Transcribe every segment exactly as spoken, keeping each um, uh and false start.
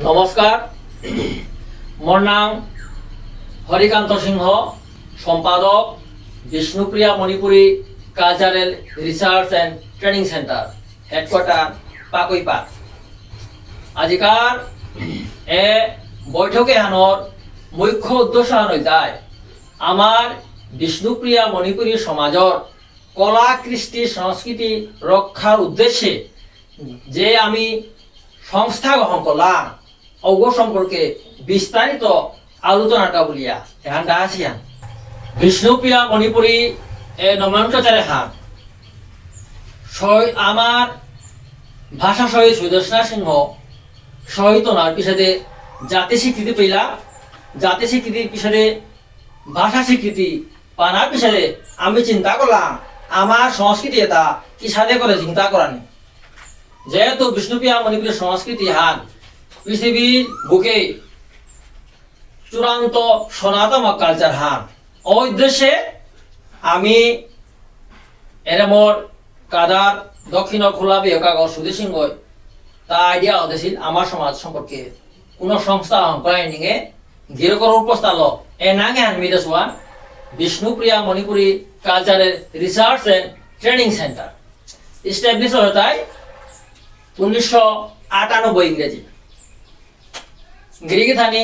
নমস্কার, মোর নাম হরিকান্ত সিংহ, সম্পাদক, Bishnupriya Manipuri cultural research and training centre, headquarter পাকৈপাত। আজিকার এ বৈঠক এহানর মুখ্য উদ্দেশ্য হান ইলতাই আমার বিষ্ণুপ্রিয়া মণিপুরী সমাজর কলা কৃষ্টি সংস্কৃতি রক্ষার উদ্দেশ্যে যে আমি সংস্থা গ্রহণ করলাম, অগ সম্পর্কে বিস্তারিত আলোচনাটা বলিয়া এহান ডাহাসিয়ান। বিষ্ণুপ্রিয়া মণিপুরী এ নমনকাচারে হান শহীদ, আমার ভাষা শহীদ সুদেষ্ণা সিংহ শহীদ হনার পিছনে জাতি স্বীকৃতি পেলা, জাতি স্বীকৃতির পিছনে ভাষা স্বীকৃতি পানার পিছনে আমি চিন্তা করলাম, আমার সংস্কৃতি এটা কিসাদে করে চিন্তা করানি। যেহেতু বিষ্ণুপ্রিয়া মণিপুরী সংস্কৃতি হান পৃথিবীর বুকে চূড়ান্ত সনাতন কালচার হান, ওই উদ্দেশ্যে আমি এরে মোর কাদার দক্ষিণ খোলা বিয়কাগ সুধীর সিংহ তা আইডিয়া হতেছিল আমার সমাজ সম্পর্কে কোনো সংস্থা হন প্রায় নিঙে গিরকর উপস্থালো এ নাঙে হান মিদে সুয়ান Bishnupriya Manipuri cultural research and training centre establish হতাই উনিশশো আটানব্বই ইংরেজি। গিরিগিথানি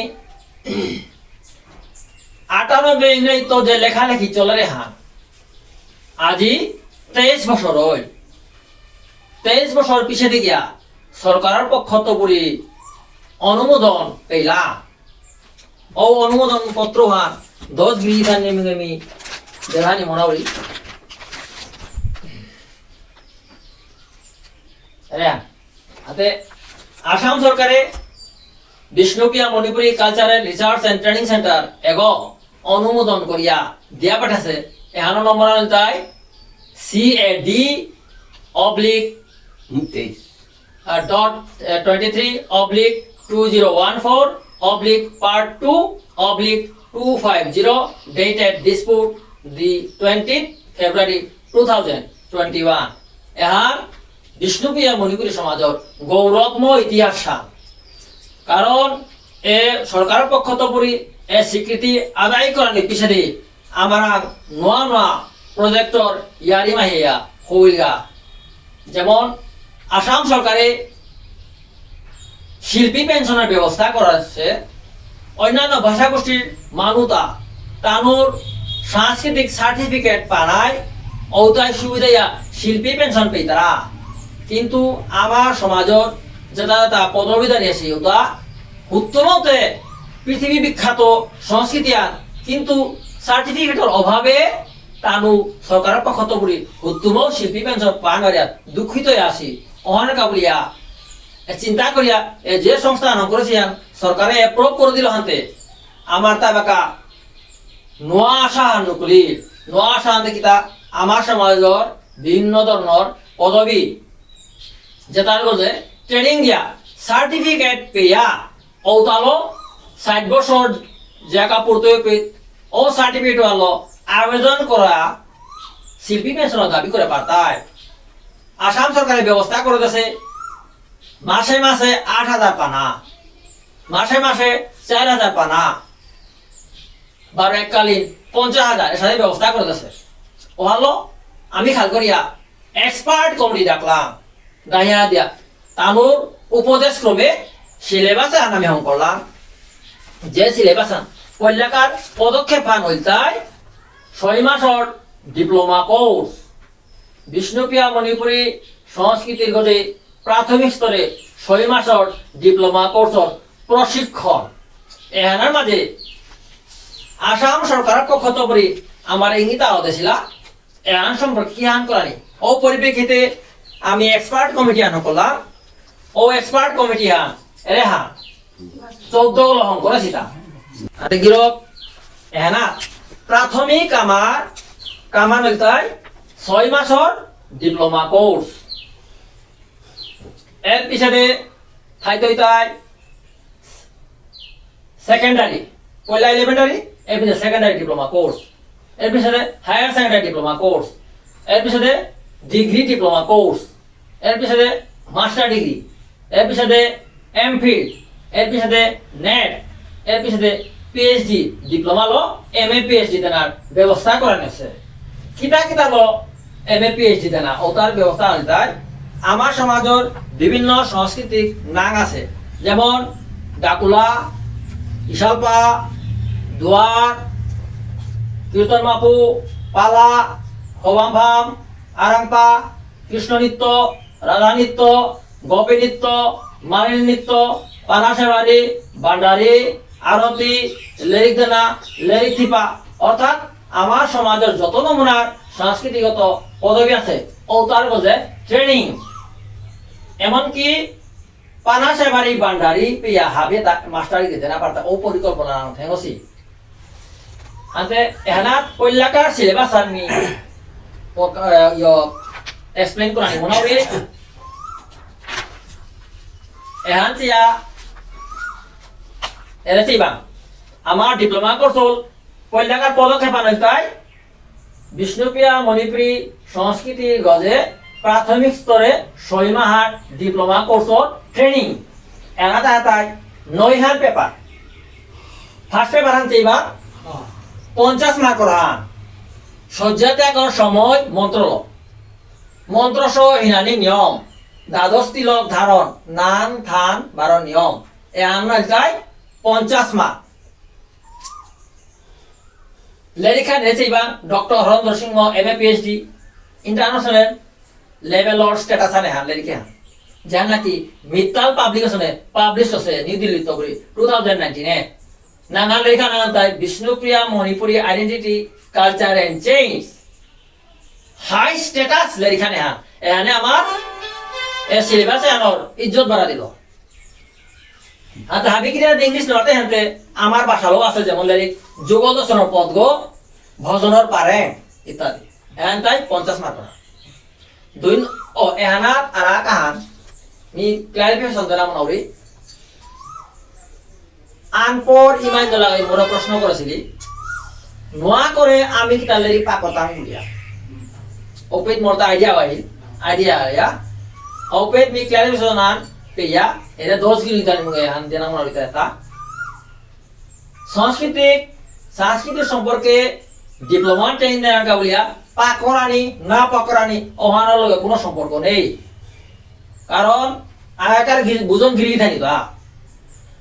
আটানব্বই ইংরেজি তো যে লেখালেখি চলে রে হান, আজি তেইশ বছর হই। তেইশ বছর পিছে গিয়া সরকারের পক্ষ তো পুরি অনুমোদন পেলা। ও অনুমোদন পত্র হান দশ গিরিগিথানি মিগেমি দেহানি মনাউরি। আরে, হাতে আসাম সরকারে Bishnupriya Manipuri cultural research and training centre এগ অনুমোদন করিয়া দিয়া পাঠাছে। এহানো নম্বর আনতাই সি এ ডি অবলিক তেইশ। Dot twenty three oblique two zero one four oblique part two oblique two five zero, dated Dispur, the twentieth February two thousand twenty one। এহান বিষ্ণুপ্রিয়া মণিপুরী সমাজর গৌরবময় ইতিহাস হান। কারণ এ সরকারের পক্ষ তো পুরি এ স্বীকৃতি আদায় করানি পিছনে আমার নোয়া নোয়া প্রজেক্টর ইয়ারি মাহিয়া হইলগা। যেমন আসাম সরকারে শিল্পী পেনশনের ব্যবস্থা করা হচ্ছে, অন্যান্য ভাষাগোষ্ঠীর মানুতা তানুর সাংস্কৃতিক সার্টিফিকেট পানায় ঔতায় সুবিধাইয়া শিল্পী পেনশন পেইতারা। কিন্তু আমার সমাজর যেটা যেটা পদবীধারী আছে ওটা উত্তমতে পৃথিবী বিখ্যাত সংস্কৃতি আর কিন্তু সার্টিফিকেটর অভাবে তানু সরকারের পক্ষ তো পুরি হুতুমও শিল্পী পেনশন পান বারিয়া দুঃখিত হয়ে আসি। অহানকা বুলিয়া এ চিন্তা করিয়া এ যে সংস্থা নাম করেছি ইয়ান সরকারে অ্যাপ্রুভ করে দিল হাতে আমার তা বাকা নোয়া আশা হান নুকুলি। নোয়া আশা হানতে কিতা আমার সমাজর বিভিন্ন ধরনের পদবী যেটার গজে ট্রেনিং দিয়া সার্টিফিকেট পেয়া ঔতালো ষাট বছর জায়গা পড়তে পে ও সার্টিফিকেট আলো আবেদন করা শিল্পী পেনশন দাবি করে পারতায়। আসাম সরকারের ব্যবস্থা করে দেছে মাসে মাসে আট হাজার পানা, মাসে মাসে চার হাজার পানা, বারো এককালীন পঞ্চাশ হাজার এসাদে ব্যবস্থা করে দেছে। ওহালো আমি খাল করিয়া এক্সপার্ট কমিটি ডাকলাম, ডাহিয়া দিয়া তানুর উপদেশ ক্রমে সিলেবাস আন আমি হং করলাম। যে সিলেবাস আন পয়লাকার পদক্ষেপ আন হইতাই ছয় মাসর ডিপ্লোমা কোর্স, বিষ্ণুপ্রিয়া মণিপুরী সংস্কৃতির গজে প্রাথমিক স্তরে ছয় মাসর ডিপ্লোমা কোর্সর প্রশিক্ষণ। এহানার মাঝে আসাম সরকারের পক্ষ তো করি আমার ইঙ্গিত আহত ছিলা এহান সম্পর্কে কি হান করানি। ও পরিপ্রেক্ষিতে আমি এক্সপার্ট কমিটি আন করলাম। ও এক্সপার্ট কমিটি হান এরে হান চৌদ্দ গ্রহণ করেছিলা। আতে গিরক এহানা প্রাথমিক আমার কামান হইতাই ছয় মাসর ডিপ্লোমা কোর্স। এর পিছনে থাইতে হইতাই সেকেন্ডারি, পয়লা এলিমেন্টারি, এর পিছনে সেকেন্ডারি ডিপ্লোমা কোর্স, এর পিছনে হায়ার সেকেন্ডারি ডিপ্লোমা কোর্স, এর পিছনে ডিগ্রি ডিপ্লোমা কোর্স, এর পিছনে মাস্টার ডিগ্রি, এর পিছনে এমফিল, এর পিছতে নেট, এর পিছতে পিএইচডি, ডিপ্লোমা লো, এমএ পিএইচডি দেনার ব্যবস্থা করা নেছে। কিতা কিতা লো এমএ পিএইচডি দেনা, ওতার ব্যবস্থা আনতাই। আমার সমাজের বিভিন্ন সাংস্কৃতিক নাং আছে, যেমন ডাকুলা, ইশালপা, দুয়ার, কীর্তন মাপু, পালা, হবামফাম, আরাংপা, কৃষ্ণ নৃত্য, রাধা নৃত্য, গোপী নৃত্য, মালিনী নৃত্য, পানা সেবারি, ভান্ডারি, আরতি, লেরিক দেনা, লেরিক থিপা, অর্থাৎ আমার সমাজের যত নমুনার সংস্কৃতিগত পদবী আছে, ওতার গজে ট্রেনিং। এমনকি পানা সেবারি ভান্ডারি পিয়া হাবে তা মাস্টারি দিতে না পারতা, ও পরিকল্পনা আন থেঙসি। আনতে এহানাত পৈলাকার সিলেবাস আমি প-, আহ, ইয়, এক্সপ্লেইন করানি মনে হবে। এহান চিয়া এরে চিবা। আমার ডিপ্লোমা কোর্স হল পৈলাকার পদক্ষেপ আনতাই বিষ্ণুপ্রিয়া মণিপুরী সংস্কৃতি গজে প্রাথমিক স্তরে ছয় মাহার ডিপ্লোমা কোর্সর ট্রেনিং। এনাতা এতাই নয়হান পেপার। ফার্স্ট পেপার হান চেইবা পঞ্চাশ মার্কর হান। শয্যা ত্যাগর সময় মন্ত্র ল। মন্ত্র সহ হিনানি নিয়ম। দ্বাদশ তিলক ধারণ, নাম, থান, বারো নিয়ম। এহান নাইতাই পঞ্চাশ মার্ক। লেরিকহান হেসে ইবাং doctor Harendra Singh, MA PhD, international লেভেলর স্ট্যাটাস আনে হান লেরিকহান। যার নাকি মিত্তাল পাবলিকেশনে পাবলিশ হসে নিউ দিল্লি তগরি টু থাউজেন্ড নাইনটিন এ। নাঙহান লেরিকহান আনতাই Bishnupriya Manipuri identity, culture and change. High status লেরিকহান এহান। এহানে আমার এ সিলেবাস এহানর ইজ্জত বাড়া দিল। আর হাবি কিনা ইংলিশ নতে হানতে আমার ভাষালো আছে যেমন লেরিক যুগল দর্শনর পথগ, ভজনর পারে ইত্যাদি। এহান তাই পঞ্চাশ মার্ক। দুই ন-, ও, এহানাত আর এক আহান, মি ক্লারিফিকেশন দিলাম নাউরি। আনপর ইমাইন দলাগে মোরা প্রশ্ন করেছিলি, নোয়া করে আমি কিতা লেরি পাকতাম বুলিয়া। ওপেত মোর তা আইডিয়া আইল, আইডিয়া আইয়া। ওপেত মি ক্লারিফিকেশন আন পেয়া, এরে দশ গিরি তানি মুগে আন দেনা মোরা বিতা এতা। সাংস্কৃতিক, সাংস্কৃতিক সম্পর্কে ডিপ্লোমা ট্রেনিং দেনা কা বুলিয়া, পাকরানি, না পাকরানি, ওহানর লগে কোনো সম্পর্ক নেই। কারণ আগেকার গি-, বুজন গিরি থাকি বা।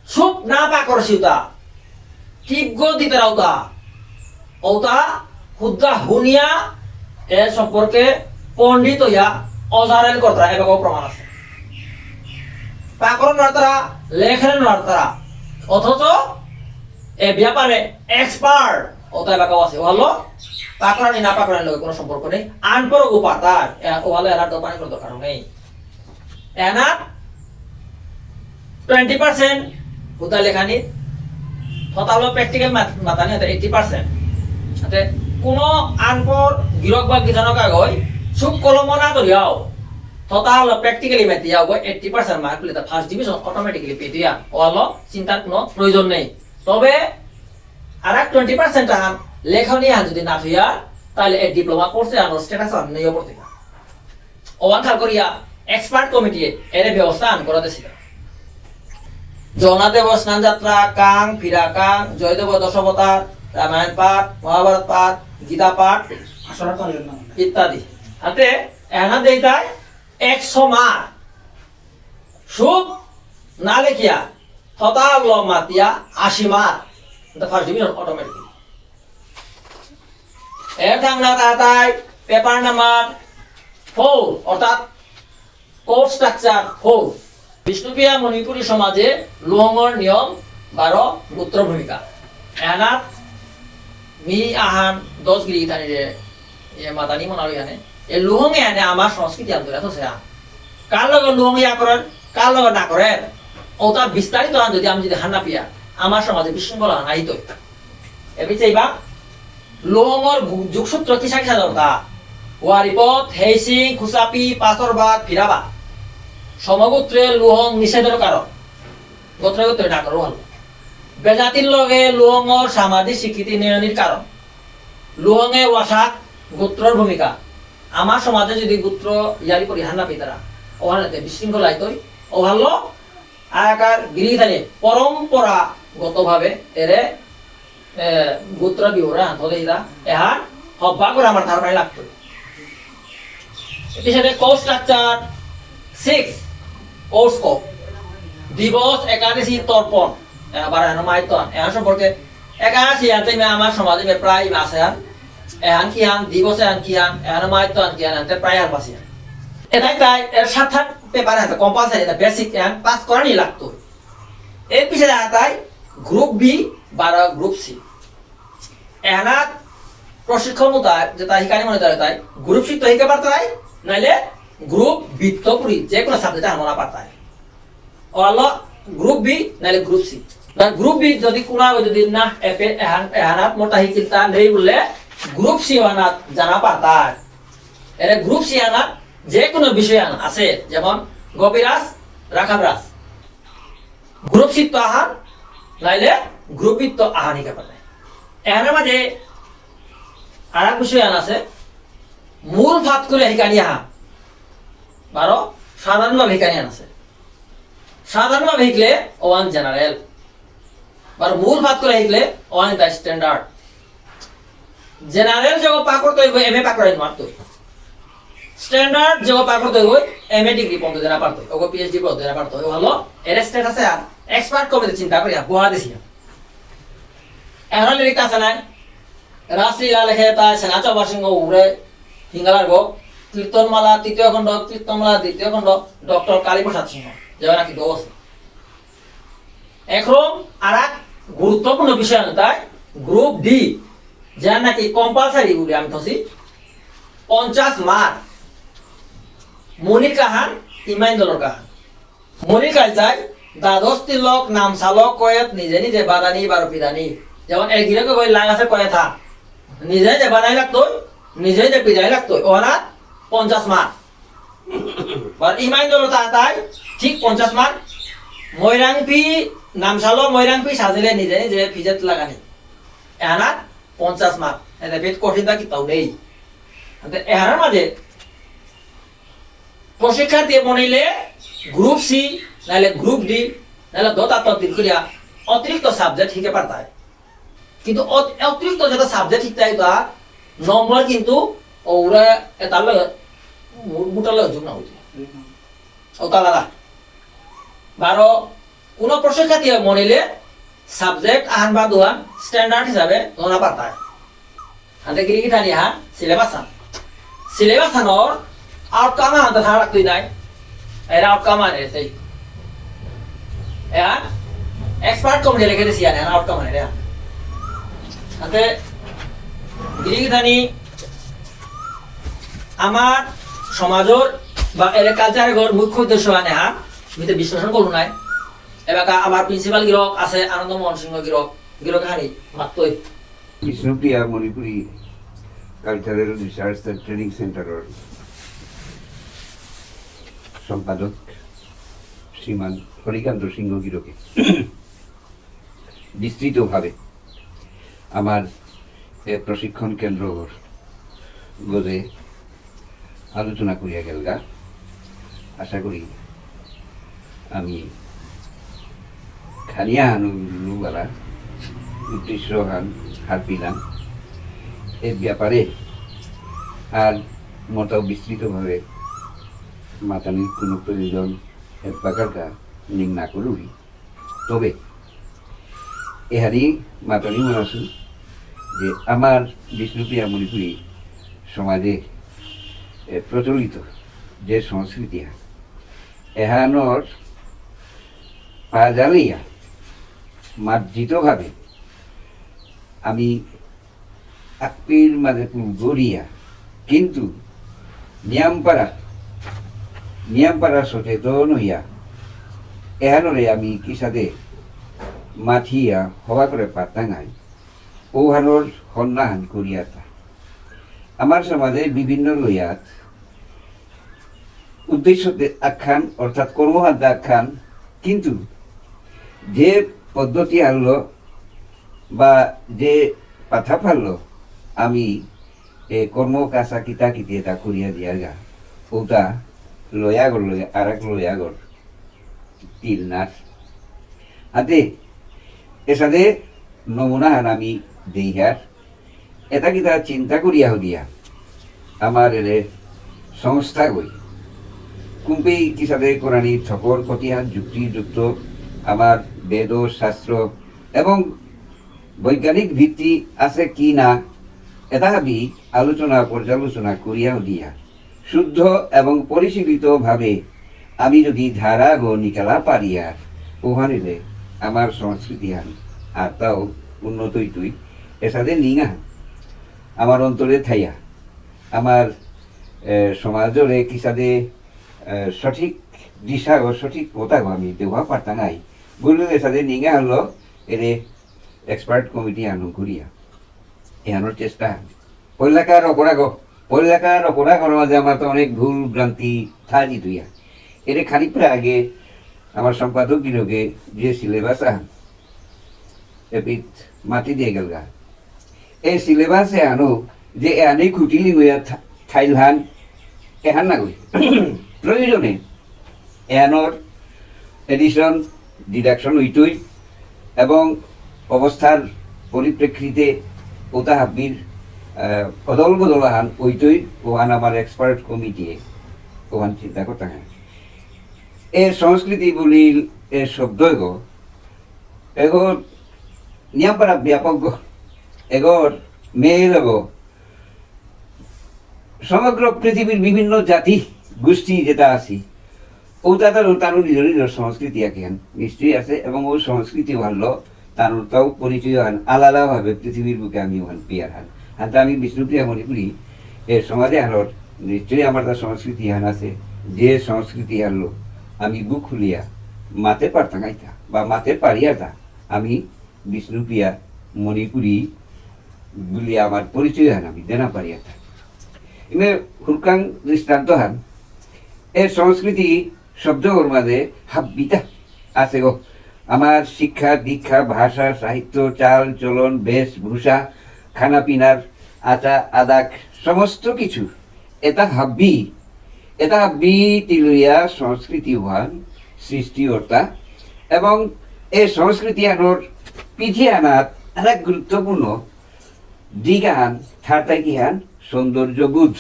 সুপ না পাকরসি উতা। টিপগো দিতে রাউতা। ওতা হুদ্দা হুনিয়া এ সম্পর্কে পণ্ডিত হইয়া অজারেল করতারা এবাকাও প্রমাণ আছে। পাকরণ নাড়তারা, লেখেন নাড়তারা। অথচ এ ব্যাপারে এক্সপার্ট ওতা এবাকাও আছে। ওহালো পাকরানি না পাকরানি লগে কোনো সম্পর্ক নেই। আনপর উপাতার, এ, ওহালো এরা দোকানি কোনো দরকার নেই। এনা টোয়েন্টি পার্সেন্ট হুদা লেখানি, হতালো প্র্যাকটিক্যাল মাত-, মাতানি হতে এইটি পার্সেন্ট। আতে কোনো আনপর গিরক বা গিথানক আগই সুখ কলম না ধরিয়াও, হতালো প্র্যাকটিক্যালি মেতিয়াও গো এইটি পার্সেন্ট মার্ক পেলে তা ফার্স্ট ডিভিশন অটোমেটিক্যালি পেতিয়া। ওহালো চিন্তার কোনো প্রয়োজন নেই। তবে আর এক টোয়েন্টি পার্সেন্ট আন লেখনি আন যদি না থইয়া, তাহলে এই ডিপ্লোমা কোর্সে আনো স্ট্যাটাস আন নেই পড়তে। ওয়ান খাল করিয়া এক্সপার্ট কমিটিয়ে এরে ব্যবস্থা আন করা দিছিল। জগন্নাথ দেব স্নান যাত্রা, কাং, ফিরা কাং, জয়দেব দশাবতার, রামায়ণ পাঠ, মহাভারত পাঠ, গীতা পাঠ আশরা তালির নাম। ইত্যাদি। হাতে এনা দেইতাই একশো মার্ক। সুপ না লেখিয়া, হতা ল মাতিয়া আশি মার্ক। এটা ফার্স্ট ডিভিশন অটোমেটিক। এর থাংনা তাতাই পেপার নাম্বার ফোর, অর্থাৎ কোড স্ট্রাকচার ফোর। বিষ্ণুপ্রিয়া মণিপুরী সমাজে লুহঙর নিয়ম বারো, গোত্র ভূমিকা। এনাত মি আহান দশ গিরি তানি যে, এ মাতানি মনারি আনে। এ লুহঙে আনে আমার সংস্কৃতি আন ধরে তো সে আন। কার লগে লুহঙ ইয়া করেন, কার লগে না করেন, ওটা বিস্তারিত আন যদি আমি যদি হান্না পিয়া, আমার সমাজে বিশৃঙ্খলা নাই তো। এমনি চাইবা, লুহঙর গু-, যোগসূত্র কিসা কিসা দরকার? ওয়ারিপথ, হেইসিং, খুসাপি, পাথরবাদ, ফিরাবাদ। সমগোত্রে লুহঙ নিষেধর কারণ। গোত্রে গোত্রে না করো ভালো। বেজাতির লগে লুহঙর সামাজিক স্বীকৃতি নেয়নির কারণ। লুহঙে ওয়াসাক গোত্রর ভূমিকা। আমার সমাজে যদি গোত্র ইয়ারি করি হান্না পিতারা, ওহানেতে বিশৃঙ্খলা হইতই। ও ভালো, আকার গিরি গিথানি পরম্পরাগতভাবে এরে, এ, গোত্র বিবরণ আনতে হলে এরা এহান হব্বা করে আমার ধারণায় লাগতো। এর সাথে code structure six, code ক। দিবস, একাদশী, তর্পণ। এ, আবার এহান মাইতন। এহান সম্পর্কে একাদশী আনতে মে আমার সমাজে মে প্রায় মাসে আন। এহান কি আন, দিবসে আন কি আন, এহান মাইতন কি আন, আনতে প্রায় আর পাসি আন। এটাই তাই এর সাত আট paper আনতে compulsory, এটা basic এহান পাস করানি লাগতো। এর পিছনে আতাই group B বারো group C। এহানাত প্রশিক্ষণ মতো যেটা হিকানি মনে করে তাই group C তো হিকে পারতাই, নাইলে group B তো পুরি যে কোনো subject আমরা পারতাই। অলো group B নাইলে group C। বা group B যদি কোনো যদি না এপে এহান, এহানাত মোটা হিকিলতা নেই বললে group C আনাত জানা পারতাই। এরে group C আনাত যে কোনো বিষয় আনা আছে, যেমন গবিরাজ, রাখাবরাজ। Group C তো আহান, নাইলে group B তো আহানি কে পারে। এর মাঝে আর এক বিষয় আন আছে, মূল ভাত করে হিকানি আহান। বারো, সাধারণভাবে হিকানি আন আছে। সাধারণভাবে হিকলে ওয়ান general। বারো, মূল ভাত করে হিকলে ওয়ান তাই standard। General যে পাকড় তো এগো MA পাকড় মারতো। Standard যে পাকড় তো এগো MA degree পর্যন্ত দেনা পারতো। ওগো PhD পর্যন্ত দেনা পারতো। এগো হলো এর status এ আর expert কমিটি চিন্তা করিয়া বহা দিছি। এখন লিরিক আছে নাই? রাসলীলা লেখে তাই সেনা চবা সিংহ উড়ে হিঙ্গালার গো। কীর্তনমালা তৃতীয় খণ্ড, কীর্তনমালা দ্বিতীয় খণ্ড, ডক্টর কালীপ্রসাদ সিংহ। যেমন নাকি দোষ। এখন আর এক গুরুত্বপূর্ণ বিষয় আন তাই group D, যার নাকি compulsory বলে আমি থসি, পঞ্চাশ mark। মনির কাহান, ইমাইন দলর কাহান। মনির কালচাই, দ্বাদশ তিলক, নামসালক, কয়েত, নিজে নিজে বাদানি, বারো পিদানি। যেমন এক গিরকে কই লাগাছে কয়েথা। নিজে নিজে বাদানি লাগতো, নিজে নিজে পিদানি লাগতো। ওরা পঞ্চাশ mark। আর ইমাইন দল তাতাই ঠিক পঞ্চাশ mark। মৈরাংপি, নামসালো মৈরাংপি সাজিলে নিজে নিজে ফিজেত লাগানি। এহানাত পঞ্চাশ mark। এতে বেদ কঠিন তা কিতাও নেই। আনতে এহানার মাঝে প্রশিক্ষার্থী মনিলে group C, নাইলে group D, নাইলে দোতা তদ্দিন করিয়া অতিরিক্ত subject হিকে পারতাই। কিন্তু অত-, অতিরিক্ত যেটা subject শিখতে হয়, তার নম্বর কিন্তু ওরা এটার লগে, মু-, মুটার লগে যোগ না হইতো। ও তালারা। বারো, কোনো প্রশিক্ষার্থী মনিলে subject আহান বা দুহান standard হিসাবে ধরা পারতায়। আনতে গিরি গিথানি হা syllabus হান। Syllabus হানর outcome হানতে থাকা লাগতই নাই। এরা outcome আনে সেই। এরা expert কমিটি লিখে দিছি আনে, outcome আনে রে। আনতে গিরি গিথানি আমার সমাজর বা এর culture গর মুখ্য উদ্দেশ্য আনে হা, মিতে বিশ্লেষণ করুন নাই। এবাকা আমার principal গিরক আছে আনন্দ মোহন সিংহ গিরক, গিরক হানি মাত্তই। Bishnupriya Manipuri cultural research and training সেন্টারর সম্পাদক শ্রীমান হরিকান্ত সিংহ গিরকে বিস্তৃতভাবে আমার এ প্রশিক্ষণ কেন্দ্রর গজে আলোচনা করিয়া গেলগা। আশা করি আমি খানিয়া হানু লুবালা উদ্দেশ্য হান হারপিলাম। এ ব্যাপারে আর মতো বিস্তৃতভাবে মাতানির কোনো প্রয়োজন এর প্রকারটা নিং না করুরি। তবে এহারি মাতানি মনাসু যে আমার বিষ্ণুপ্রিয়া মণিপুরী সমাজে, এ, প্রচলিত যে সংস্কৃতি হা, এহানর পাজালিয়া মার্জিতভাবে আমি আকপির মাঝে পুলগরিয়া, কিন্তু নিয়ামপারা, নিয়ামপারা সচেতন হইয়া, এহানরে আমি কিসাদে মাথিয়া হবা করে পাতাঙাই, ওহানর হন্নাহান করিয়াতা। আমার সমাজে বিভিন্ন লয়াত উদ্দেশ্যতে আখ্যান, অর্থাৎ কর্মহান্তে আখ্যান, কিন্তু যে পদ্ধতি আনলো বা যে পাথা ফাললো, আমি এ কর্ম কাসা কিতা কিতি এটা করিয়া দিয়ার গা, ওটা লয়াগর লয়া, আর এক লয়াগর তিল নাচ হাতে এসাদে নমুনা হান আমি দেইহার। এটা কিতা চিন্তা করিয়া হদিয়া আমার এরে সংস্থা গই কুম্পেই কিসাদে কোরআনি থকর কতিহান যুক্তিযুক্ত আমার বেদ শাস্ত্র এবং বৈজ্ঞানিক ভিত্তি আছে কি না, এটা আমি আলোচনা পর্যালোচনা করিয়া দিয়া শুদ্ধ এবং পরিশীলিতভাবে আমি যদি ধারাগ নিকালা পারিয়ার, ওহানিলে আমার সংস্কৃতি হান আর তাও উন্নত হইতই। এসাদে নিঙা আমার অন্তরে থাইয়া আমার এ, সমাজরে কিসাদে এ, সঠিক দিশা ও সঠিক পথ আমি দেওয়া পারতাঙাই। বুললে এসাদে নিঙা হলো এরে এক্সপার্ট কমিটি আনু করিয়া এহানোর চেষ্টা। পল্লাকার অপরাগ পল্লাকার অপরাগর মাঝে আমার তো অনেক ভুল ভ্রান্তি থাকি তুইয়া। এরে খানিকটা আগে আমার সম্পাদক গিরকে যে সিলেবাস আহান এপিত মাতি দিয়ে গেলগা। এই সিলেবাসে আনো যে এহানি খুটিলি গইয়া থা- থাইলহান এহান না গই। প্রয়োজনে এহানোর এডিশন, ডিডাকশন হইতই এবং অবস্থার পরিপ্রেক্ষিতে ওতা হাব্বির আহ, অদল বদল আহান হইতই। ওহান আমার এক্সপার্ট কমিটিয়ে ওহান চিন্তা করতে হয়। এ সংস্কৃতি বুলিল এ শব্দ এগো, এগো নিয়াম পারা ব্যাপক গো, এগোর মেল এগো সমগ্র পৃথিবীর বিভিন্ন জাতি গোষ্ঠী যেটা আছি, ও তাদের তারও নিজের নিজের সংস্কৃতি আকেহান নিশ্চয়ই আছে এবং ওই সংস্কৃতি ভালো তার তাও পরিচয় হান আলাদাভাবে পৃথিবীর বুকে আমি ওহান পিয়ার হান। হাতে আমি বিষ্ণুপ্রিয়া মণিপুরী এ সমাজে আনোর নিশ্চয়ই আমার তার সংস্কৃতি হান আছে, যে সংস্কৃতি হানলো আমি বুক খুলিয়া মাতে পারতাম আইতা বা মাতে পারিয়ার তা আমি বিষ্ণুপ্রিয়া মণিপুরী বুলিয়া আমার পরিচয় হান আমি দেনা পারিয়ার তা। ইমে হুরকাং দৃষ্টান্ত হান এ সংস্কৃতি শব্দর মাঝে হাব্বিতা আছে গো। আমার শিক্ষা, দীক্ষা, ভাষা, সাহিত্য, চাল, চলন, বেশভূষা, খানা পিনার, আচা আদাক, সমস্ত কিছু। এটা হাব্বি, এটা হাব্বি তিলুয়া সংস্কৃতি ওহান সৃষ্টি অর্তা। এবং এই সংস্কৃতি আনোর পিঠে আনার আরেক গুরুত্বপূর্ণ দিক আহান থার্তাই কি হান সৌন্দর্যবোধ।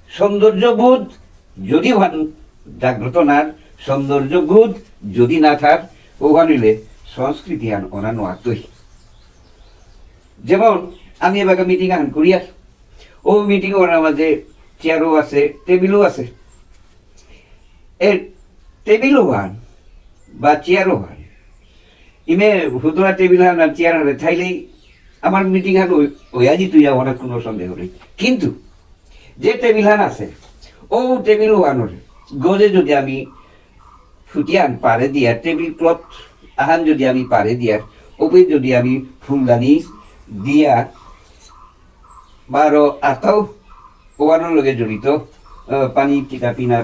সৌন্দর্যবোধ যদি ওহান জাগ্রত নার, সৌন্দর্যবোধ যদি না থার, ওহান হইলে সংস্কৃতি হান অনা নোয়াতই। যেমন আমি এবাকা মিটিং আহান করিয়ার, ও মিটিং ওর মাঝে চেয়ারও আছে, টেবিলও আছে। এ টেবিল ওহান বা চেয়ার ওহান, ইমে হুদুরা টেবিল হান আর চেয়ার হান থাইলেই আমার মিটিং হান ওই- ওই আজি তুই অনেক কোনো সন্দেহ নেই। কিন্তু যে টেবিল হান আছে, ও টেবিল ওহানর গজে যদি আমি ফুটিয়ান পারে দিয়া, টেবিল ক্লথ আহান যদি আমি পারে দিয়ার, ওপে যদি আমি ফুলদানি দিয়া, বারো আতাও ওয়ানোর লগে জড়িত, আহ, পানি কিতা পিনার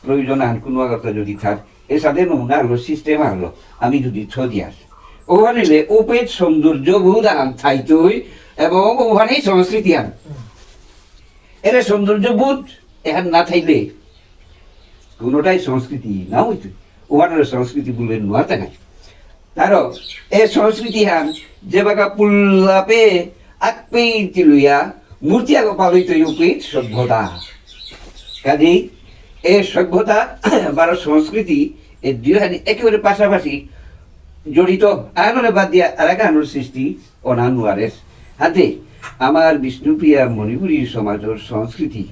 প্রয়োজন আহান কোনো আগত যদি থার, এসাদে নমুনা হলো, সিস্টেম হলো, আমি যদি থদিয়ার। ওহানিলে ওপেত সৌন্দর্যবোধ আহান থাইতই এবং ওহানেই সংস্কৃতি আহান। এরে সৌন্দর্যবোধ এহান না থাইলে কোনোটাই সংস্কৃতি না হইতই। ওহানরে সংস্কৃতি বুলে নোয়ারতা নাই। তারও এ সংস্কৃতি হান যে বাকা পুল্লাপে আকপেই তিলুয়া মূর্তি আগ পালইতই উপেত সভ্যতা। কাজেই এ সভ্যতা বারো সংস্কৃতি এ দুইহানি একেবারে পাশাপাশি জড়িত। আহানরে বাদ দিয়া আরাক আহানর সৃষ্টি অনা নুয়ারেস। হাতে আমার বিষ্ণুপ্রিয়া মণিপুরী সমাজর সংস্কৃতি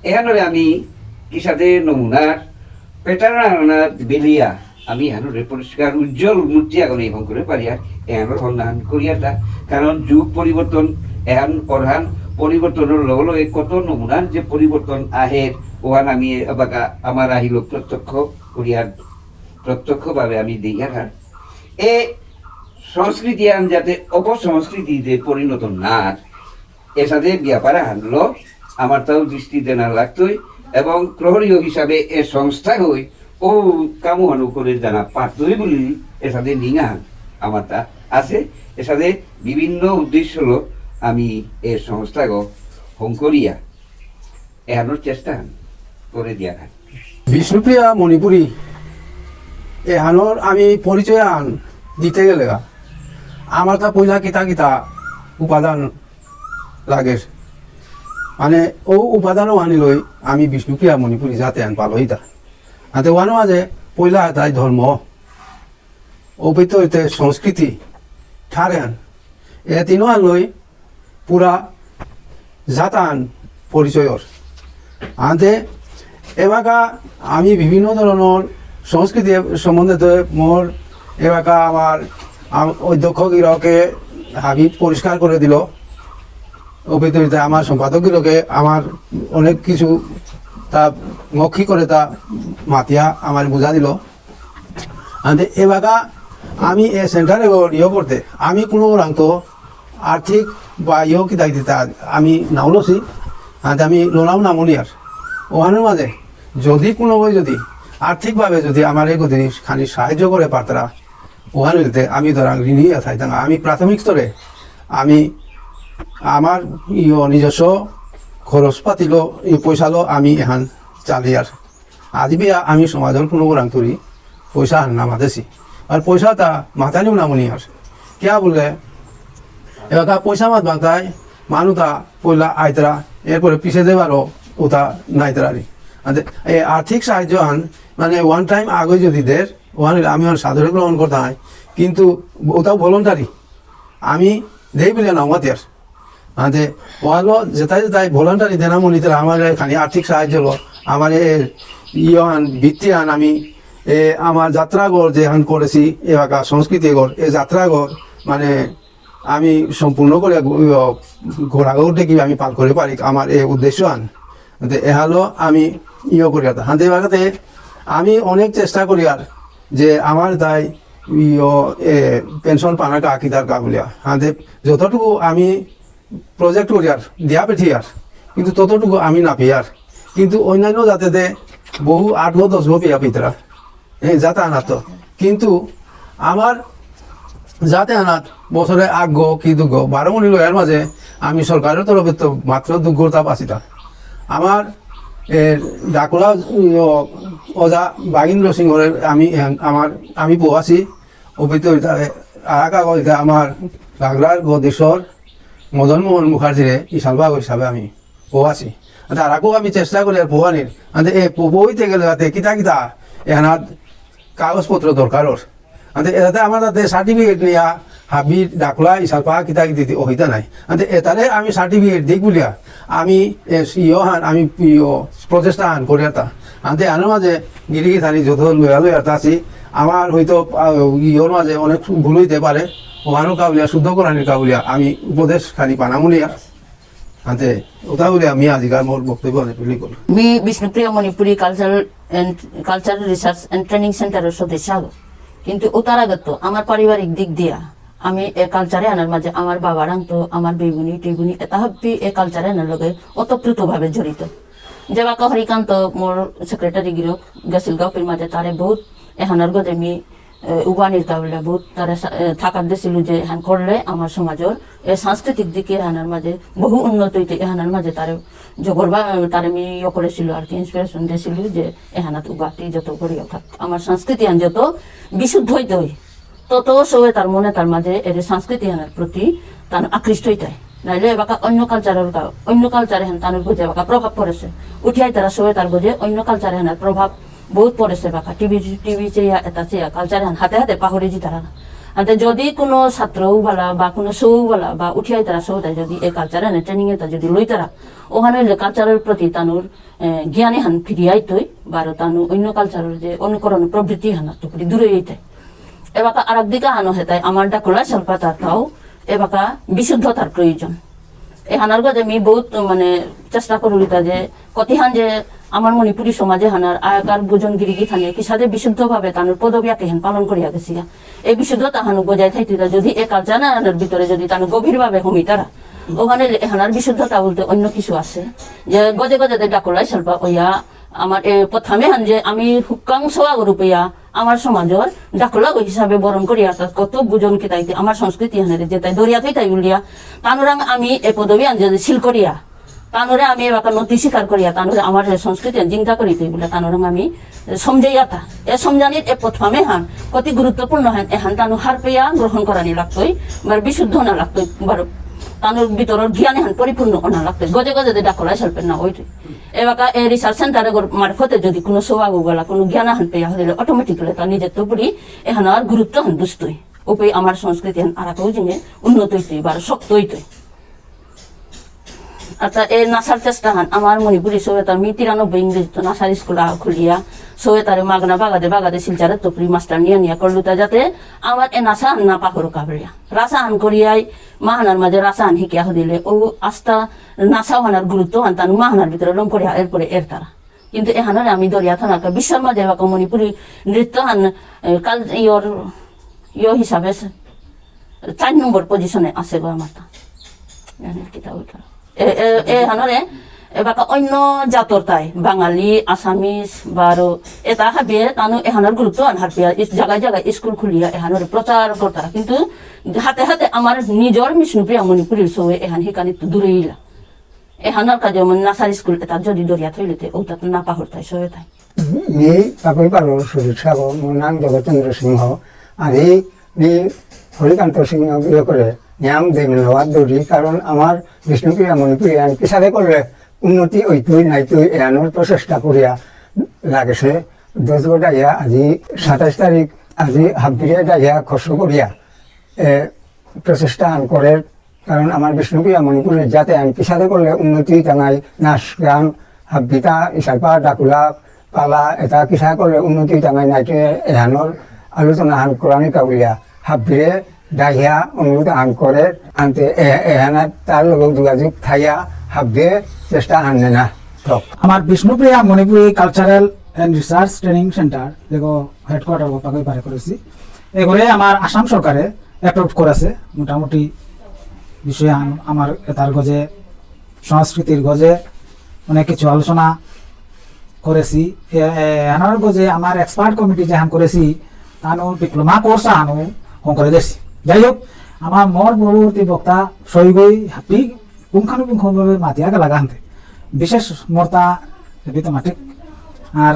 এহানরে আমি কিসাদে নমুনার প্যাটার্ন আনা বেলিয়া আমি এহানরে পরিষ্কার উজ্জ্বল মূর্তি আগ নির্মাণ করে পারিয়া এহানর সন্ধান করিয়া তা। কারণ যুগ পরিবর্তন এহান অরহান পরিবর্তনর লগে লগে কত নমুনার যে পরিবর্তন আহের ওহান আমি এবাকা আমার আহিল প্রত্যক্ষ করিয়ার প্রত্যক্ষভাবে আমি দেখিয়ার হার। এ সংস্কৃতি আন যাতে অপসংস্কৃতিতে পরিণত না, এসাদে ব্যাপার আনলো আমার তাও দৃষ্টি দেনা লাগতই এবং প্রহরীয় হিসাবে এ সংস্থা হই ও কামহানু করে জানা পারতই বুলি এসাদে নিঙা আমার তা আছে। এসাদে বিভিন্ন উদ্দেশ্য হলো আমি এ সংস্থাগ হংকরিয়া এহানোর চেষ্টা করে দিয়া থাকে। বিষ্ণুপ্রিয়া মণিপুরী এহানর আমি পরিচয় আন দিতে গেলে গা, আমার তা পয়লা কিতা কিতা উপাদান লাগে, মানে ও উপাদান আনি লই আমি বিষ্ণুপ্রিয়া মণিপুরী জাত এহান পালইতা। আতে ওহানো আছে পয়লা তাই ধর্ম, অপেত হইতে সংস্কৃতি, ঠার এহান, এ তিনো আন লই পুরা জাত আন পরিচয়র। আনতে এবাকা আমি বিভিন্ন ধরনের সংস্কৃতি সম্বন্ধে তো মোর এবাকা আমার আম-, অধ্যক্ষ গিরকে হাবি পরিষ্কার করে দিল। অপেত হইতে আমার সম্পাদক গিরকে আমার অনেক কিছু তা মৌখিক করে তা মাতিয়া আমার বুঝা দিল। আনতে এবাকা আমি এ সেন্টারে ইয়ে করতে আমি কোনো ওরাং তো আর্থিক বা ইয়ে কি দায়িত্ব তা আমি নাও লসি, আনতে আমি লোনাও না মনিয়ার। ওহানোর মাঝে যদি কোনো ওই যদি আর্থিকভাবে যদি আমার এই গতি খানি সাহায্য করে পারতারা, ওহান হইতে আমি ধরাং ঋণী থাইতাম। আমি প্রাথমিক স্তরে আমি আমার ইয়ে নিজস্ব খরচ পাতিল এই পয়সালো আমি এহান চালিয়ার। আজি বিয়া আমি সমাজর কোনো গোরাং তুরি পয়সা হান না মাতেছি। আর পয়সা তা মাতানিও না মনি আর। কিয়া বুললে, এবাকা পয়সা মাত বাংতাই মানু তা পয়লা আইতরা, এরপরে পিছে দেবারও ওতা নাইতরারি। আদে, এ আর্থিক সাহায্য হান, মানে ওয়ান টাইম আগে যদি দের, ওয়ান আমি ওর সাদরে গ্রহণ করতাম, কিন্তু ওটাও ভলেন্টারি। আমি দেই বুলে না মাতিয়ার। আদে, ওয়ালো যেটাই যেটাই ভলেন্টারি দেনা মনিতে আমার খানি আর্থিক সাহায্য হলো, আমার এ ইয়হান ভিত্তি হান আমি এ আমার যাত্রাঘর যে হান করেছি এলাকা সংস্কৃতি ঘর, এ যাত্রাঘর মানে আমি সম্পূর্ণ করে ঘোরাঘর দেখি আমি পাল করে পারি আমার এ উদ্দেশ্য হান। আদে, এহালো আমি ইয়ে করি আর হাতে বাগাতে আমি অনেক চেষ্টা করি আর যে আমার তাই ইয়ো এ পেনশন পানা কা কিতার কা বুলিয়া। হাতে যতটুকু আমি প্রজেক্ট করিয়ার, দিয়া পেঠিয়ার, কিন্তু ততটুকু আমি না পেয়ার। কিন্তু অন্যান্য জাতেতে বহু আট গো দশ গো পেয়া পিতরা, হ্যাঁ, জাতে আনাত। কিন্তু আমার জাতে আনাত বছরে আগ গো কি দুগো, বারো মনি লয়ার মাঝে আমি সরকারের তরফে তো মাত্র দুগোর তাপ আসিতা। আমার এ, ডাকুলা, ইয়ো, ওজা বাগিন্দ্র সিংহরে আমি এহান, আমার আমি পোয়াছি, অপিত আরাকা গো আমার বাংলার গদেশ্বর মদন মোহন মুখার্জিরে ইশালবাগ হিসাবে আমি ও আছি। আচ্ছা, আর আকো আমি চেষ্টা করি আর পোহানির। আনতে এ পো-, বইতে গেলে যাতে কিতা কিতা এহানাত কাগজপত্র দরকার ওর। আনতে এটাতে আমার তাতে সার্টিফিকেট নিয়া হাবি ডাকলা ইসালপা কিতা কিতা দিতে অহিতা নাই। আনতে এটারে আমি সার্টিফিকেট দিক বুলিয়া আমি এ ইয়ো হান আমি ইয়ো প্রচেষ্টা হান করিয়ার তা। আনতে আনার মাঝে গিরি গিথানি যত লয়া লয়া তা আছি, আমার হয়তো, আহ, ইয়োর মাঝে অনেক ভুল হইতে পারে, ওহানো কাবুলিয়া শুদ্ধ করানির কাবুলিয়া আমি উপদেশ খানি পানা মুনিয়া। আনতে ওটা বলে আমি আজিকার মোর বক্তব্য অনেক লিখল। মি Bishnupriya Manipuri cultural and, cultural research and training সেন্টারর সদস্য আগো। কিন্তু ওটার আগে তো আমার পারিবারিক দিক দিয়া আমি এ কালচার এহানর মাঝে আমার বাবারাং তো আমার বেগুনি টেগুনি এটা হাব্বি এ কালচার এহানর লগে ওতপ্রোতভাবে জড়িত। যেবাকা হরিকান্ত মোর সেক্রেটারি গিরক গেছিল গাউপির মাঝে তারে বহুত এহানর গজে মি, এ, উবানির কাবুলিয়া বহুত তারে সা-, এ, থাকাত দিছিল যে এহান করলে আমার সমাজর এ সাংস্কৃতিক দিকে এহানর মাঝে বহু উন্নত হইতে এহানর মাঝে তারে জগরবা, এ, তারে মি ইয়ে করেছিল আর কি, ইন্সপিরেশন দিয়েছিল যে এহানাত উবাতি যত করিয়া থাক আমার সংস্কৃতি আন যত বিশুদ্ধ হইতে হই। তত সবে তার মনে তার মাঝে এর সংস্কৃতি এহানর প্রতি তার আকৃষ্ট হইতে হয়। নাইলে এবাকা অন্য কালচারর কা-, অন্য কালচার এহান তানুর গজে এবাকা প্রভাব পড়েছে। উঠিয়াই তারা সবে তার গজে অন্য কালচার এহানর প্রভাব বহুত পড়েছে এবাকা। টিভি, টিভি চেয়া, এটা চেয়া, কালচার এহান হাতে হাতে পাহরে যিতারা। আনতে যদি কোনো ছাত্র বালা বা কোনো সৌ বালা বা উঠিয়াই তারা সৌ তাই যদি এই কালচার এহান ট্রেনিং এটা যদি লইতারা, ওখানে হইলে কালচারর প্রতি তানুর এ, জ্ঞান এহান ফিরিয়া আইতই, বারো তানু অন্য কালচারর যে অনুকরণ প্রবৃত্তি এহান টুকরি দূরে হইতে। এবাকা আরাক দিকা হানো হেতাই আমার ডাকুলা সলপা তার তাও এবাকা বিশুদ্ধতার প্রয়োজন। এহানর গজে মি বহুত মানে চেষ্টা করুরিতা যে কতিহান যে আমার মণিপুরী সমাজে হানার আয়াকার বুজন গিরিগি থানে কিসাদে বিশুদ্ধভাবে তানুর পদবী আকেহান পালন করিয়া গেছিগা। এই বিশুদ্ধতা হানু বজায় থাইতে যদি এ কালচার এহানর ভিতরে যদি তানু গভীরভাবে হমিতারা, ওখানে এহানর বিশুদ্ধতা বলতে অন্য কিছু আছে। যে গজে গজে দে ডাকুলাই সলপা ওয়া আমার এ প্রথমে হান যে আমি হুকাং সোয়া রূপেয়া আমার সমাজর ডাকুলা গো হিসাবে বরণ করি অর্থাৎ কত বুজন কিতাইতে আমার সংস্কৃতি হানরে যেতাই দরিয়া থইতাই উলিয়া তানুরাং আমি এ পদবী আন যদি সিল করিয়া তানুরে আমি এবাকা নতি স্বীকার করিয়া, তানুরে আমার যে সংস্কৃতি জিংতা করিতে বুলে তানুরে আমি সমঝাইয়া তা। এ সমঝানির এ প্রথমে হান, কতি গুরুত্বপূর্ণ হান, এহান তানু হারপেয়া গ্রহণ করানি লাগতই, বার বিশুদ্ধ না লাগতই, বার তানুর ভিতরর জ্ঞান এহান পরিপূর্ণ অনা লাগতই। গজে গজে দে ডাকলাই চলবে না ওই। এবাকা এ research center এগর মারফতে যদি কোনো সৌ আগুগলা, কোনো জ্ঞান আহান পেয়া হইলে automatically তার নিজের তো পুরি এহান আর গুরুত্ব হান বুঝতই। ওপেই আমার সংস্কৃতি হান আর কেউ জিনে উন্নত হইতই, বার শক্ত হইতই। আচ্ছা, এ নাসার চেষ্টা হান, আমার মণিপুরি সৌ এতার মি তিরানব্বই ইংরেজি তো নাসার স্কুল আ খুলিয়া, সৌ এতারে মাগনা বাগাদে বাগাদে শিলচরে তপরি মাস্টার নিয়া নিয়া করলুতা যাতে আমার এ নাসা হান না পাহরকা বুলিয়া। রাসা হান করিয়াই মাহানার মাঝে রাসা হান হিকিয়া হদিলে, ও আস্তা নাসা হানার গুরুত্ব হান তানু মাহানার ভিতরে লম করিয়া এরপরে এর তারা। কিন্তু এহানরে আমি দরিয়া থানার কা বিশ্বর মাঝে এবাকা মণিপুরি নৃত্য হান, এ, কাল-, ইয়র, ইয় হিসাবে সে চার নম্বর position এ আছে গো আমার তা। জানি কিতা ওইটা। এ, এ, এহানরে, এবাকা অন্য জাতর তাই, বাঙালি, আসামিস, বারো, এতা হাবিয়ে, তানু এহানর গুরুত্ব আন হারপিয়া, ইস-, জায়গায় জায়গায় স্কুল খুলিয়া এহানরে প্রচার করতারা। কিন্তু হাতে হাতে আমার নিজর বিষ্ণুপ্রিয়া মণিপুরীর সৌয়ে এহান হিকানি তো দূরেই ইলা। এহানর কাজে মন নাসার স্কুল এতা যদি দরিয়া থইলেতে, ওটা তো না পাহরতাই, সৌয়ে তাই। মি পাকই পারো সুজিত সাগর, মোর নাম জগতেন্দ্র সিংহ। আমি মি হরিকান্ত সিংহ বিয়ে করে নিয়াম দিন লওয়া দৌড়ি, কারণ আমার বিষ্ণুপ্রিয়া মণিপুরী আন কিসাদে করলে উন্নতি হইতই নাইতই এহানর প্রচেষ্টা করিয়া লাগেছে। দশ গো ডাইয়া আজি সাতাইশ তারিখ, আজি হাবিরে ডাইয়া খসু করিয়া এ, প্রচেষ্টা আন করে, কারণ আমার বিষ্ণুপ্রিয়া মণিপুরীর জাতে আন কিসাদে করলে উন্নতি তাঙাই নাচ গান হাব্বিতা ইসালপা ডাকুলা পালা এতা কিসা করলে উন্নতি তাঙাই নাইতে এহানর আলোচনা হান করানি কাউলিয়া হাব্বিরে ডাহিয়া অনুরোধ আন করে আনতে এ-, এহানা তার লগে যোগাযোগ থাইয়া হাব্বে চেষ্টা আন নেনা থক। আমার Bishnupriya Manipuri cultural and research training centre যেগো হেডকোয়ার্টার গো পাকই পারে করেছি। এগোরে আমার আসাম সরকারে অ্যাপ্রুভ করেছে মোটামুটি বিষয় আন-, আমার তার গজে সংস্কৃতির গজে অনেক কিছু আলোচনা করেছি। এ-, এ-, এহানর গজে আমার এক্সপার্ট কমিটি যেহান করেছি, তানু ডিপ্লোমা কোর্স আনু হং করে দেছি। যাই হোক, আমার মোর পূর্ববর্তী বক্তা সৈগই হাপি পুঙ্খানুপুঙ্খভাবে মাতিয়া গেলাগা হানতে। বিশেষ মর্তা এবিতে মাটিক আর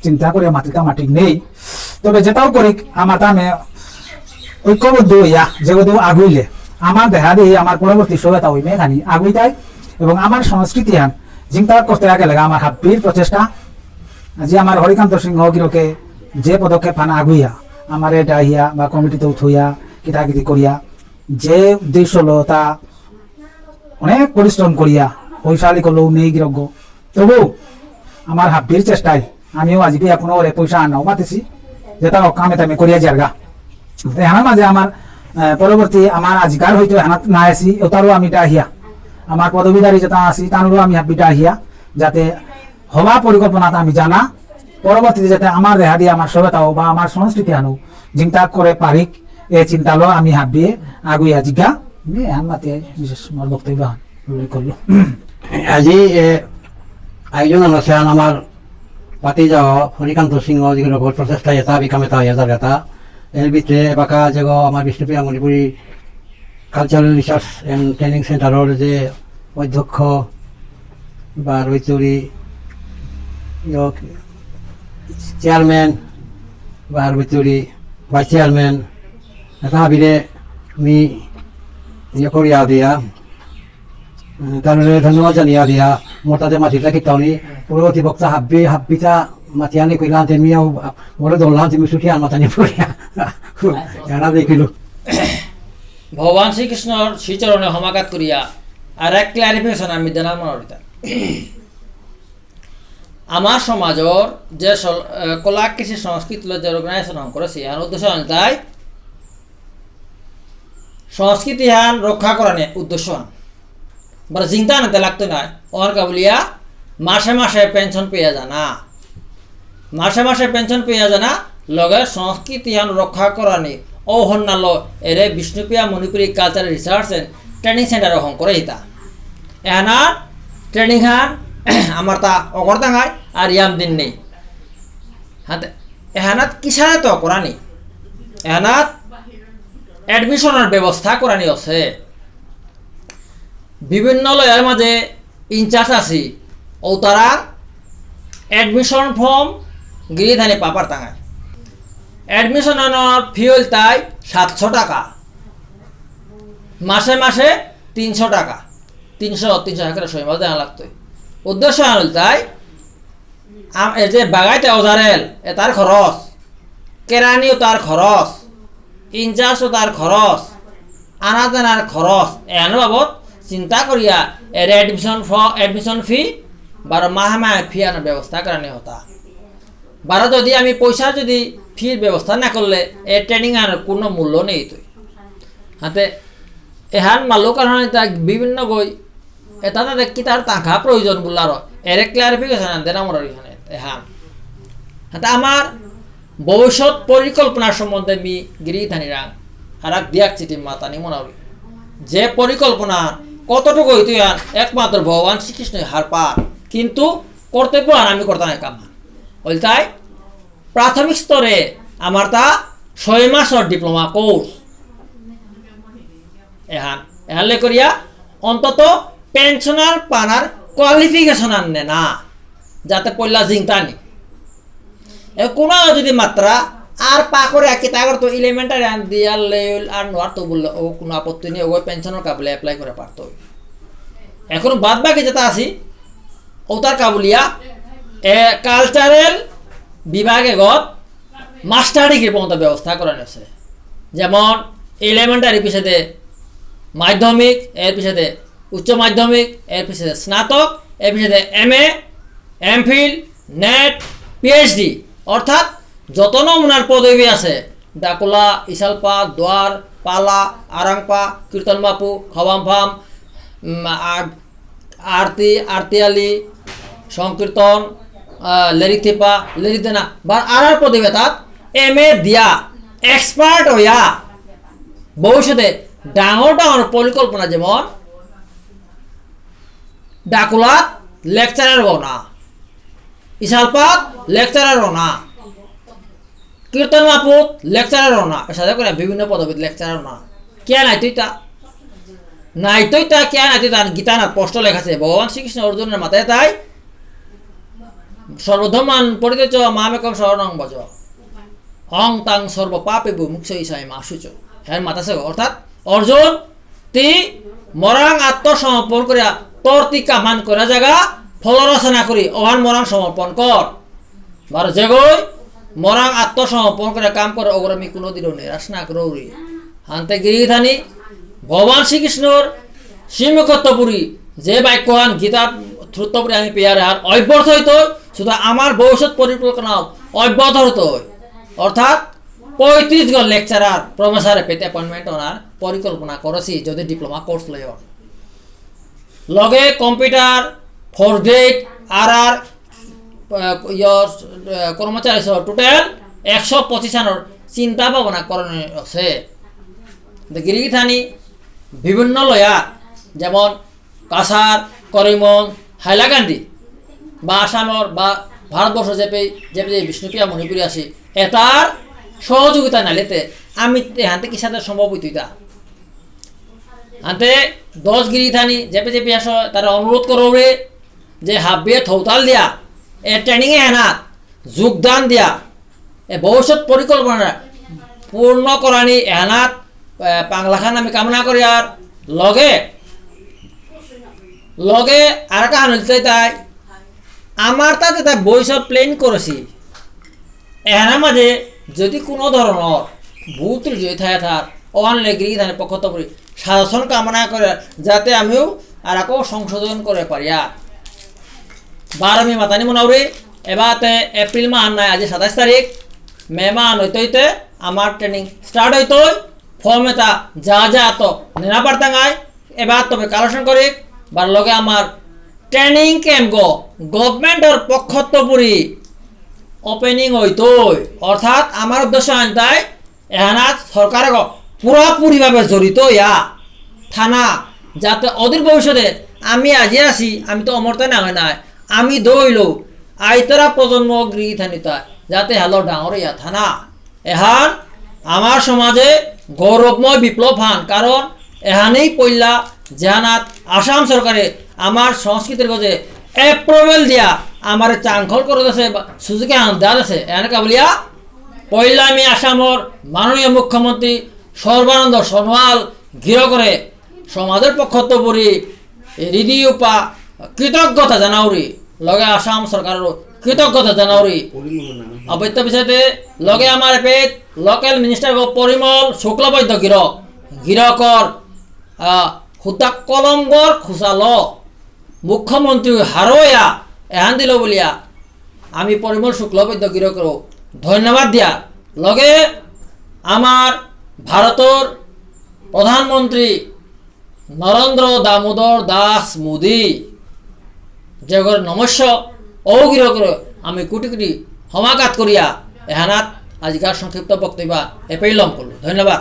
চিন্তা করে মাতিতা মাটিক নেই। তবে যেটাও করি আমার তামে ঐক্যবদ্ধ হইয়া যেগোদু আগুইলে আমার দেহা দিয়ে আমার পরবর্তী সভ্যতা হইমে খানি আগুইতাই এবং আমার সংস্কৃতি হান চিন্তা করতে আগে লাগা আমার হাব্বির প্রচেষ্টা। আজি আমার হরিকান্ত সিংহ গিরকে যে পদক্ষেপ হান আগুইয়া আমার এটা হিয়া বা কমিটিতে উঠইয়া কিতা কিতি করিয়া যে উদ্দেশ্য লো তা অনেক পরিশ্রম করিয়া পয়সা আলি করলেও নেই গিরকগ। তবু আমার হাব্বির চেষ্টায় আমিও আজি বিয়া কোনো ওরে পয়সা আনাও মাতেছি, যেটা কামে তামে করিয়া যারগা। তো এহানার মাঝে আমার, আহ, পরবর্তী আমার আজিকার হয়তো এহানাত না আসি, ওটারও আমি ডাহিয়া। আমার পদবীধারী যেটা আসি, তানুরও আমি হাব্বি ডাহিয়া, যাতে হবা পরিকল্পনাটা আমি জানা, পরবর্তীতে যাতে আমার দেহা দিয়ে আমার সভ্যতাও বা আমার সংস্কৃতি আনো, চিন্তা করে পারিক, এ চিন্তালো আমি হাবিয়ে আগুইয়া জিগা, নি আন মাতে বিশেষ মোর বক্তব্য উল্লেখ করলো। আজি এ আয়োজন আছে আমার পাতি যাও হরিকান্ত সিংহ যেগুলো প্রচেষ্টা এটা বিকামে তা ইয়া জায়গাটা। এর ভিতরে বাকা যেগো আমার Bishnupriya Manipuri cultural research and training সেন্টারর যে অধ্যক্ষ বা রৈচুরি, ইয়ক, চেয়ারম্যান বা রৈচুরি ভাইস চেয়ারম্যান, এটা হাবিরে মি ইয়ে করিয়া দিয়া, উম, তাহলে ধন্যবাদ জানিয়া দিয়া, মোর তাতে মাতিটা কিতাওনি, পরবর্তী বক্তা হাব্বি, হাব্বিতা মাতিয়া নি কইলা, তে মিয়াও, মোরে দল্লা, তে মি সুখী আর মাতানি পড়িয়া। এরা দেখিল। ভগবান শ্রীকৃষ্ণর শ্রীচরণে সমাঘাত করিয়া আর এক ক্লারিফিকেশন আমি দেনার মনে হইতা। আমার সমাজর যে সল-, এ, কলা কৃষি সংস্কৃতি লো যে অর্গানাইজেশন করেছি, আর উদ্দেশ্য আনতাই সংস্কৃতি হান রক্ষা করানি উদ্দেশ্য হান। বারো জিংতা আনতে লাগতো না, ওর কাবুলিয়া মাসে মাসে পেনশন পেয়ে জানা। মাসে মাসে পেনশন পেয়ে জানা, লগে সংস্কৃতি হান রক্ষা করানি, ও হন্নালো এরে Bishnupriya Manipuri cultural research and training centre হং করে হিতা। এহানা ট্রেনিং হান আমার তা অগরদাঙ্গাই আর ইয়াম দিন নেই। হাতে এহানাত কিসারে তো করানি? এহানাত এডমিশনের ব্যবস্থা করানি আছে। বিভিন্ন লয়ার মাঝে ইনচার্জ আছি, ও তারা অ্যাডমিশন ফর্ম গিরি ধানে পাপার তাঙায়। অ্যাডমিশন আনার ফি হইল তাই সাতশো টাকা, মাসে মাসে তিনশো টাকা, তিনশো, তিনশো টাকা করে ছয় মাস দেওয়া লাগতো। উদ্দেশ্য হইল তাই আম-, এই যে বাগাইতে ওজারেল, এ তার খরচ, কেরানিও তার খরচ, ইনচার্জও তার খরচ, আনা দেনার খরচ, এহান বাবদ চিন্তা করিয়া এর অ্যাডমিশন ফ-, অ্যাডমিশন ফি বারো মাহে মাহে ফি আনার ব্যবস্থা করানি হতা। বারো যদি আমি পয়সা যদি ফির ব্যবস্থা না করলে এ ট্রেনিং আনার কোনো মূল্য নেই তুই। হাতে এহান মালুক আর হানি তা বিভিন্ন গই, এটা তাদের কি তার টাকা প্রয়োজন বুলারো, এরে ক্লারিফিকেশন আনতে না মরার এখানে এহান। হাতে আমার ভবিষ্যৎ পরিকল্পনার সম্বন্ধে মি গিরি থানিরাং আর এক দিয়াক চিঠি মাতানি মনাউরি। যে পরিকল্পনা কতটুকু হইতো আর একমাত্র ভগবান শ্রীকৃষ্ণই হার পার, কিন্তু কর্তব্য আর আমি করতাম এক কাম। ওইটাই প্রাথমিক স্তরে আমার তা ছয় মাসর ডিপ্লোমা কোর্স। এহান, এহান লে করিয়া অন্তত পেনশনার পানার কোয়ালিফিকেশন আননে না, যাতে পয়লা জিংতানি। এ কোনো যদি মাত্রা আর পা করে আর কিতা করতো, এলিমেন্টারি আন দিয়া লেল আর নোয়ার তো বললে ও কোনো আপত্তি নেই, ও পেনশনের কাবলে অ্যাপ্লাই করে পারতো। এখন বাদ বাকি যেটা আছি, ওটার কাবুলিয়া এ কালচারাল বিভাগে গত মাস্টার ডিগ্রি পর্যন্ত ব্যবস্থা করা হয়েছে। যেমন এলিমেন্টারি পিছেতে মাধ্যমিক, এর পিছেতে উচ্চ মাধ্যমিক, এর পিছেতে স্নাতক, এর পিছেতে এমএ, এমফিল, নেট, পিএইচডি, অর্থাৎ যত নমুনার পদবি আছে, ডাকুলা, ইসালপা, দোয়ার, পালা, আরাংপা, কীর্তন মাপু, খবামফাম, উম, আ-, আরতি, আরতিয়ালি, সংকীর্তন, আহ, লেরিথিপা, লেরিদেনা, বা আরার পদবি তাত এমএ দিয়া, এক্সপার্ট হইয়া, ভবিষ্যতে ডাঙর ডাঙর পরিকল্পনা যেমন ডাকুলাত লেকচারার হনা, ইসালপাত লেকচারার হনা, কীর্তন মাপুত লেকচারার হনা, এসাদে করে বিভিন্ন পদবীত লেকচারার হনা। কিয়া নাই তুই তা? নাই তুই তা, কিয়া নাই তুই তা? গীতা না স্পষ্ট লেখা আছে, ভগবান শ্রীকৃষ্ণ অর্জুনের মাথায় তাই, "সর্বধর্মান পরিত্যজ্য মামেকম শরণং ব্রজ। অহং ত্বাং সর্ব পাপেভ্যো মোক্ষয়িষ্যামি মা শুচঃ।" হ্যাঁ, মাতা সে, অর্থাৎ, "অর্জুন, তি মরাং আত্মসমর্পণ করিয়া তোর তি কামান করা জাগা ফল রচনা করি, ওহান মরাং সমর্পণ কর।" বারো যেগই মরাং আত্মসমর্পণ করে কাম করে, ওগরে আমি কোনোদিনও নিরাশ না করৌরি। হানতে গিরি গিথানি, ভগবান শ্রীকৃষ্ণর শ্রীমুখত্ত পুরি যে বাক্যহান গীতার থ্রুত্ত পুরি আমি পেয়ারে আর অব্যর্থ হইতো, শুধু আমার ভবিষ্যৎ পরিকল্পনাও অব্যর্থ হতো। অর্থাৎ পঁয়ত্রিশ জন লেকচারার, প্রফেসর পেতে অ্যাপয়েন্টমেন্ট ওনার পরিকল্পনা করেছি যদি ডিপ্লোমা কোর্স লয়। লগে কম্পিউটার, ফোর্থ গ্রেড, আর আর, আহ, ইয়র, আহ, কর্মচারী সহ টোটাল একশো পঁচিশ আনর চিন্তা ভাবনা করানি আছে। দে গিরি গিথানি বিভিন্ন লয়ার, যেমন কাছাড়, করিমগঞ্জ, হাইলাকান্দি, বা আসামর, বা ভারতবর্ষ যেপে, যেপে যে বিষ্ণুপ্রিয়া মণিপুরী আছে, এটার সহযোগিতা নাইলেতে আমি এহানতে কিসাদে সম্ভব হইতো ইতা? আনতে দশ গিরি গিথানি যেপে যেপে আসো, তারা অনুরোধ করবে যে হাবিয়ে থৌতাল দিয়া, এ ট্রেনিং এহানাত যোগদান দিয়া, এ ভবিষ্যৎ পরিকল্পনা পূর্ণ করানি এহানাত, এ, পাংলাখান আমি কামনা করি। আর লগে, লগে আর কাহান হইতে তাই আমার তাতে তাই ভবিষ্যৎ প্ল্যান করেছি। এহানার মাঝে যদি কোনো ধরনের ভুল ত্রুটি যদি থাকে থার, ওহান লেগিরি তার পক্ষত্ত পুরি সাজেশন কামনা করে, যাতে আমিও আর আকৌ সংশোধন করে পারি। আর বারো মি মাতানি মনাউরি, এবাতে এপ্রিল মাহ নাই, আজি সাতাইশ তারিখ, মে মাহ হইতে হইতে আমার ট্রেনিং স্টার্ট হইতই। ফর্ম এটা যা যা তো নেনা পারতাঙ্গাই, এবার তবে কালেকশন করি, বার লগে আমার ট্রেনিং ক্যাম্প গো গভর্নমেন্টর পক্ষত্ত পুরি ওপেনিং হইতই। অর্থাৎ আমার উদ্দেশ্য আনতাই এহানাত সরকারে গো পুরাপুরিভাবে জড়িত ইয়া থানা, যাতে অদূর ভবিষ্যতে আমি আজি আছি, আমি তো অমরতা না হয় নাই, আমি দইল আইতারা প্রজন্ম গিরি গিথানিতা যাতে হ্যালো ডাঙর ইয়া থানা। এহান আমার সমাজে গৌরবময় বিপ্লব হান, কারণ এহানেই পইলা যেহানাত আসাম সরকারে আমার সংস্কৃতির গজে অ্যাপ্রুভাল দিয়া আমার চাংখল করে দেছে, সুযোগে হান দেওয়া দেছে। এনে কাবুলিয়া পয়লা আমি আসামর মাননীয় মুখ্যমন্ত্রী সর্বানন্দ সোনোয়াল গিরকরে সমাজর পক্ষত্ত বুড়ি রিদিউপা কৃতজ্ঞতা জানাউরি, লগে আসাম সরকারর কৃতজ্ঞতা জানাউরি। অবৈধ বিষয়তে লগে আমার এপেত লোকাল মিনিস্টার গো পরিমল শুক্লবৈদ্য গিরক, গিরকর, আহ, হুদ্দা কলমগর খুসাল মুখ্যমন্ত্রী হারোয়া এহান দিল বুলিয়া আমি পরিমল শুক্লবৈদ্য গিরকর ধন্যবাদ দিয়া লগে আমার ভারতর প্রধানমন্ত্রী নরেন্দ্র দামোদর দাস মোদী যেগর নমস্য ঔ গিরকর আমি কোটি কোটি সমাঘাত করিয়া এহানাত আজিকার সংক্ষিপ্ত বক্তব্য এপেই লম করল। ধন্যবাদ।